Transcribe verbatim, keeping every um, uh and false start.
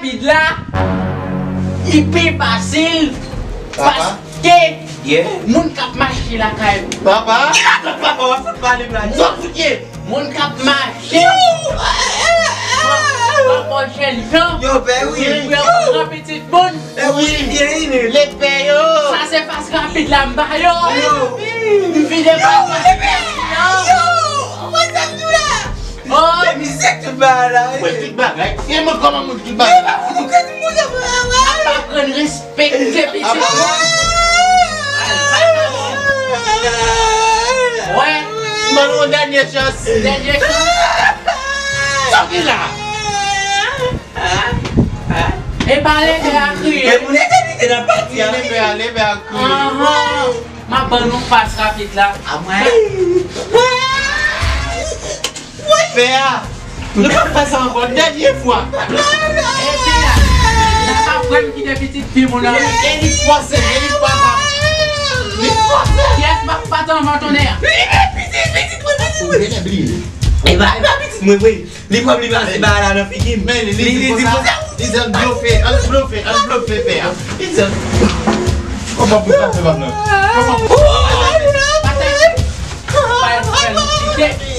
Rapid la, li pi fasil. Papa. Paske moun k ap mache lakay. Papa. Papa, w ap fout pale m la. Mwen fout ye. Moun k ap mache. Papa Chèljan. Yo, ben wi. Pran pitit moun. Ben wi, byen wi. Lepè yo. Sa se fas rapid la m ba yo. Yo. M vide fas rapid la. Yo. Yo. What's up, Dula? Oh! Men mizè k tout bagay la, wi. Mwen tout bagay. E mwen kòman mwen tout bagay? Men pa pou nou kè tout moun ap aprann respekte pitit mwen. Al, bay pale. Wè. Ban nou yon dènye chans. Dènye chans. Sòti la. E pa lepè a kriye. Men moun etènite nan pati a. Lepè a, lepè a kriye. Anhan. M ap ban nou fas rapid la. A mwen. Pè a, nou p ap fè sa ankò, dènye fwa. Epi la, la pa vre m kite pitit fi moun nan. E li fòse, e li fòse. Li fòse. Kiyès m ap bat anvan tonè a? Pitit, pitit mwen, pitit mwen. Ou vle bliye. E ba, e ba pitit mwen vre. Li pran li pase ba la nan figi m. Men li, li, li di konsa. Li di, "An blofe, an blofe, an blofe pè a." Li di, "Kòman pou sa fè m nan? Kòman pou sa fè?"